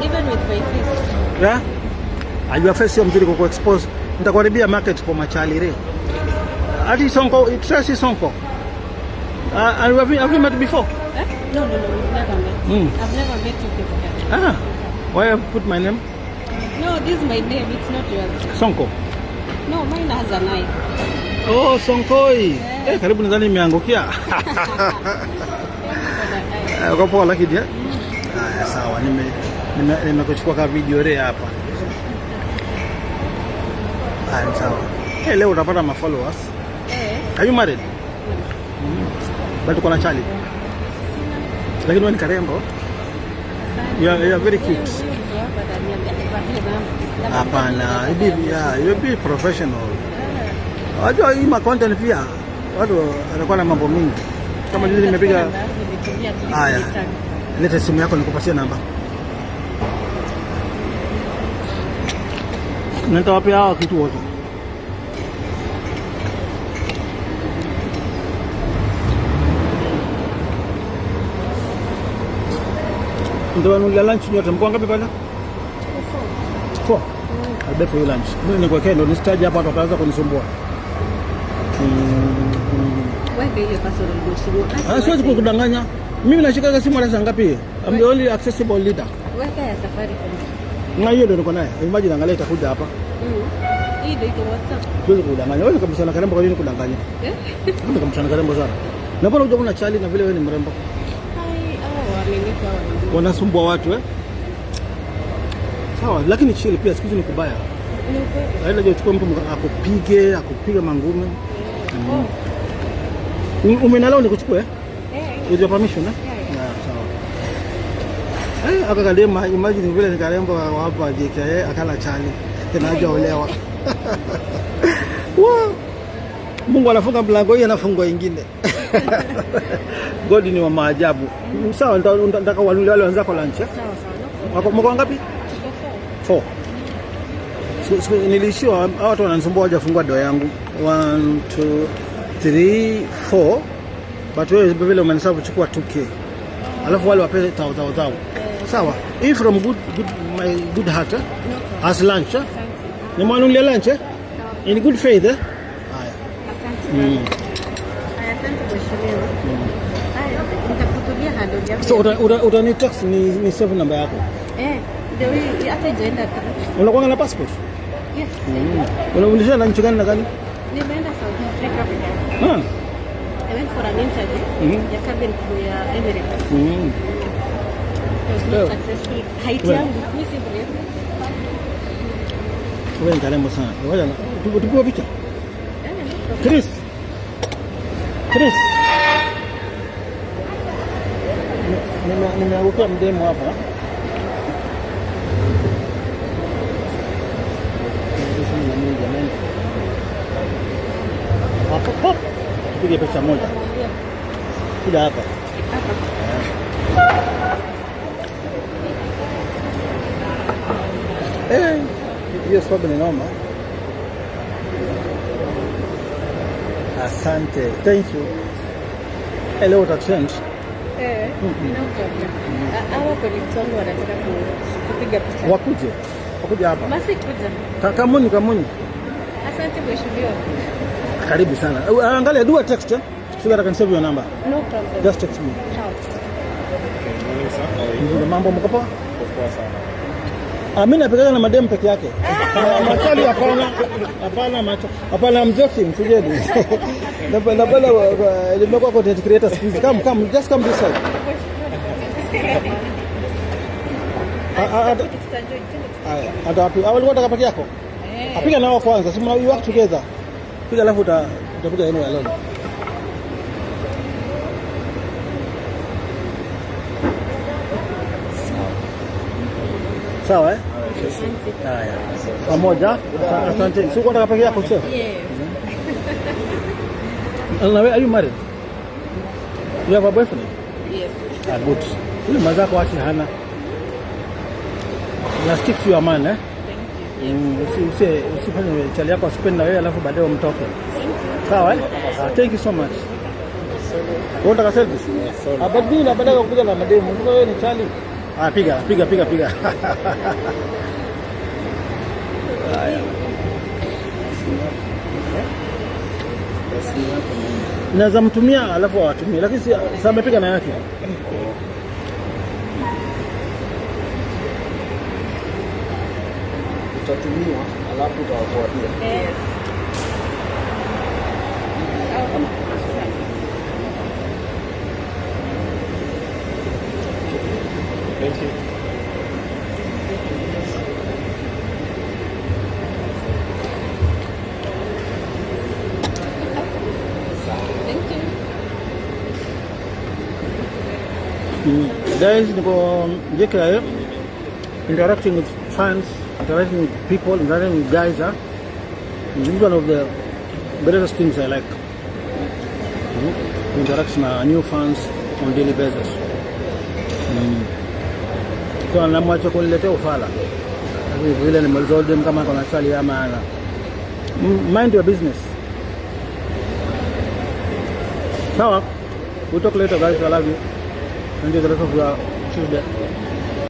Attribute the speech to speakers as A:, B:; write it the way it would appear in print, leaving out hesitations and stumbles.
A: Even with my face.
B: Yeah? Your face sio mzuri kwa kuexpose. Nitakuharibia market kwa machalire. Ati Sonko, Tracy Sonko. And have you met before?
A: Eh? No, we've never met. I've never met you physically.
B: Ah, why have you put my name?
A: No, this is my name. It's not yours.
B: Sonko.
A: No, mine has an I.
B: Oh, Sonkoi.
A: Yeah.
B: Eh, karibu nadhani imeangukia. Uko poa lakini eh? Haya, sawa, nimekuchukua ka video re hapa. Haya, sawa. Eh, leo utapata ma followers.
A: Eh.
B: Are you married? But uko na chali. Lakini wewe ni karembo. You are very cute. Hapana, yeah, you be professional. Wajua hii ma content pia watu wanakuwa na mambo mingi. Kama juzi nimepiga. Haya. Leta simu yako nikupatie namba. Nitawapea hawa kitu wote. Nitawanunulia lunch nyote. Mko ngapi pale? Four. I'll buy for you lunch. Mimi nikuwekea ndio nisitaje hapa watu wataanza kunisumbua.
A: Weka ile personal mheshimiwa.
B: Ah, siwezi kukudanganya. Mimi nashikaga simu hata saa ngapi? I'm the only accessible leader.
A: Weka ya Safaricom.
B: Na hiyo ndio niko naye. Imagine angalia itakuja hapa.
A: Hii ndio iko WhatsApp.
B: Siwezi kukudanganya. Wewe ni kabisa na karembo, kwa nini kudanganya?
A: Eh?
B: Wewe ni kabisa na karembo sana. Na mbona hujaona chali na vile wewe ni mrembo?
A: Hai, hao waaminifu hao wanajua.
B: Wanasumbua watu eh? Sawa, lakini chill pia siku hizi ni kubaya.
A: Ni ukweli.
B: Laila je, uchukue mtu akupige mangumi.
A: Oh.
B: Umenalao nikuchukue?
A: Eh.
B: With your permission eh?
A: Yeah.
B: Yeah, sawa. Eh, aka kalema imagine vile ni karembo wa hapa JKIA akala chali. Tena hajaolewa. Wow. Mungu anafunga mlango hii anafungua ingine. God ni wa maajabu. Sawa, nitaka wanunulie wale wenzako lunch eh?
A: Sawa sawa.
B: Wako mko ngapi?
A: Tuko four.
B: 4. Niliishiwa hao watu wananisumbua hawajafungua doa yangu. 1 2 3 4. But wewe vile umenisabu chukua 2K. Alafu wale wape tao tao tao. Sawa. If from good my good heart eh?
A: No problem.
B: As lunch eh?
A: Asante.
B: Nimewanunulia lunch eh? In good faith eh? Haya.
A: Asante sana. Haya, asante mheshimiwa. Haya, nitakutumia handle yangu.
B: So utani text ni save namba yako.
A: Eh, ndio hii hata ijaenda through.
B: Unakuwa na passport?
A: Yes.
B: Unaulizia na nchi gani na gani?
A: Nimeenda South Africa.
B: Ah.
A: I went for an interview ya cabin crew ya Emirates. It was not successful. Height yangu, mimi si mrefu.
B: Wewe ni karembo sana. Ngoja tupigwe picha.
A: Eh, no problem.
B: Chris. Chris. Nimeangukia mdemu hapa. Jamani. Hapo pop. Tupige picha moja. Kuja hapa.
A: Hapa.
B: Eh, hiyo sababu ni noma. Asante. Thank you. Leo utatrend.
A: Eh, no problem. Hawa colleagues wangu wanataka kupiga picha.
B: Wakuje. Wakuje hapa.
A: Basi kuja.
B: Kamuni kamuni.
A: Asante mheshimiwa.
B: Karibu sana. Angalia do a text eh? So that I can save your number.
A: No problem.
B: Just text me.
A: Sawa.
B: Mzuri, mambo mko poa? Ah, mimi napigana na madem peke yake. Machali hapana. Hapana macho. Hapana, I'm joking, tujeni. Napenda nimekuwa content creator siku hizi. Come come, just come this side. Haya, hata wapi? Au ulikuwa unataka peke yako? Apiga nao kwanza. Si you work together. Piga alafu utapiga yenu alone. Sawa eh? Haya. Pamoja. Asante. Si uko unataka peke yako chef?
A: Yes.
B: Na wewe, are you married? You have a boyfriend?
A: Yes.
B: Ah, good. Ule mwenzako ache hana. Na stick to your man eh?
A: Thank you.
B: Usifanye chali yako asipende na wewe alafu baadaye umtoke. Sawa eh? Ah, thank you so much. Wewe unataka selfie? Ah, but mimi napenda kupiga na mademu. Sasa wewe ni chali. Ah, piga, piga, piga, piga. Haya. Naweza mtumia alafu awatumie, lakini si amepiga na yake.
C: Utatumiwa alafu utawafuatia.
A: Yes.
C: Thank you.
A: Thank you.
B: Guys, niko JKIA interacting with fans, interacting with people, interacting with guys. Huh? This is one of the greatest things I like. Interact na new fans on daily basis. So namwacha kuniletea ufala. Vile nimeuliza dem kama kuna swali ama ana. Mind your business. Sawa. We'll talk later, guys. I love you. Enjoy the rest of your Tuesday.